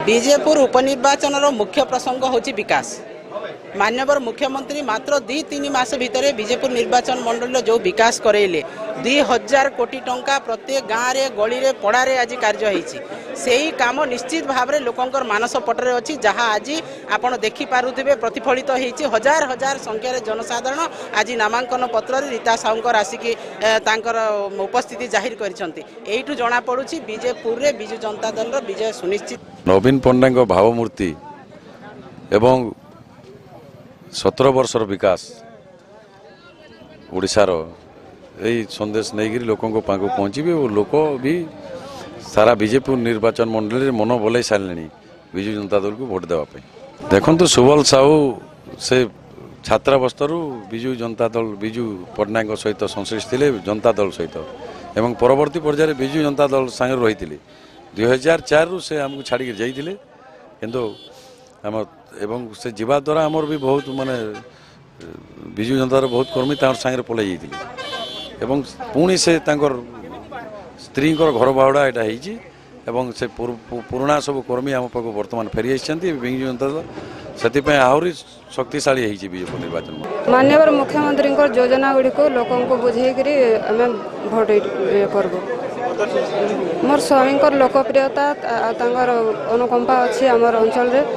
ବିଜେପୁର ଉପନିର୍ବାଚନର ମୁଖ୍ୟ ପ୍ରସଙ୍ଗ ହେଉଛି ବିକାଶ। ମାନ୍ୟବର ମୁଖ୍ୟମନ୍ତ୍ରୀ ମାତ୍ର 2-3 ମାସ ଭିତରେ ବିଜେପୁର ନିର୍ବାଚନ ମଣ୍ଡଳୀର ଯେଉଁ ବିକାଶ କରାଇଲେ, 2000 କୋଟି ଟଙ୍କା ପ୍ରତ୍ୟେକ ଗାଁରେ, ଗଳିରେ, ପଡ଼ାରେ ଆଜି କାର୍ଯ୍ୟ ହେଇଛି। ସେଇ କାମ ନିଶ୍ଚିତ ଭାବରେ ଲୋକଙ୍କର ମାନସ ପଟରେ ଅଛି, ଯାହା ଆଜି ଆପଣ ଦେଖିପାରୁଥିବେ ପ୍ରତିଫଳିତ ହେଇଛି। ହଜାର ହଜାର ସଂଖ୍ୟାରେ ଜନସାଧାରଣ ଆଜି ନାମାଙ୍କନ ପତ୍ରରେ ରୀତା ସାହୁଙ୍କର ଆସିକି ତାଙ୍କର ଉପସ୍ଥିତି ଜାହିର କରିଛନ୍ତି। ଏଇଠୁ ଜଣାପଡ଼ୁଛି ବିଜେପୁରରେ ବିଜୁ ଜନତା ଦଳର ବିଜୟ ସୁନିଶ୍ଚିତ। ନବୀନ ପଟ୍ଟନାୟକଙ୍କ ଭାବମୂର୍ତ୍ତି ଏବଂ 17 ବର୍ଷର ବିକାଶ ଓଡ଼ିଶାର, ଏଇ ସନ୍ଦେଶ ନେଇକରି ଲୋକଙ୍କ ପାଖକୁ ପହଞ୍ଚିବେ ଓ ଲୋକ ବି ସାରା ବିଜେପୁର ନିର୍ବାଚନ ମଣ୍ଡଳୀରେ ମନ ବଲାଇ ସାରିଲେଣି ବିଜୁ ଜନତା ଦଳକୁ ଭୋଟ ଦେବା ପାଇଁ। ଦେଖନ୍ତୁ, ସୁବଲ ସାହୁ ସେ ଛାତ୍ରାବସ୍ଥାରୁ ବିଜୁ ଜନତା ଦଳ, ବିଜୁ ପଟ୍ଟନାୟକଙ୍କ ସହିତ ସଂଶ୍ଳିଷ୍ଟ ଥିଲେ, ଜନତା ଦଳ ସହିତ, ଏବଂ ପରବର୍ତ୍ତୀ ପର୍ଯ୍ୟାୟରେ ବିଜୁ ଜନତା ଦଳ ସାଙ୍ଗରେ ରହିଥିଲେ। 2004ରୁ ସେ ଆମକୁ ଛାଡ଼ିକି ଯାଇଥିଲେ, କିନ୍ତୁ ଆମ ଏବଂ ସେ ଯିବା ଦ୍ୱାରା ଆମର ବି ବହୁତ, ମାନେ ବିଜୁ ଜନତାର ବହୁତ କର୍ମୀ ତାଙ୍କ ସାଙ୍ଗରେ ପଳାଇ ଯାଇଥିଲେ ଏବଂ ପୁଣି ସେ ତାଙ୍କର ସ୍ତ୍ରୀଙ୍କର ଘର ବାହୁଡ଼ା ଏଇଟା ହେଇଛି ଏବଂ ସେ ପୁରୁଣା ସବୁ କର୍ମୀ ଆମ ପାଖକୁ ବର୍ତ୍ତମାନ ଫେରି ଆସିଛନ୍ତି। ବିଜୁ ଜନତା ଦଳ ସେଥିପାଇଁ ଆହୁରି ଶକ୍ତିଶାଳୀ ହେଇଛି ବିଜେପି ନିର୍ବାଚନ। ମାନ୍ୟବର ମୁଖ୍ୟମନ୍ତ୍ରୀଙ୍କର ଯୋଜନା ଗୁଡ଼ିକୁ ଲୋକଙ୍କୁ ବୁଝେଇକିରି ଆମେ ଭୋଟ କରିବୁ। ମୋର ସ୍ୱାମୀଙ୍କର ଲୋକପ୍ରିୟତା, ତାଙ୍କର ଅନୁକମ୍ପା ଅଛି ଆମର ଅଞ୍ଚଳରେ।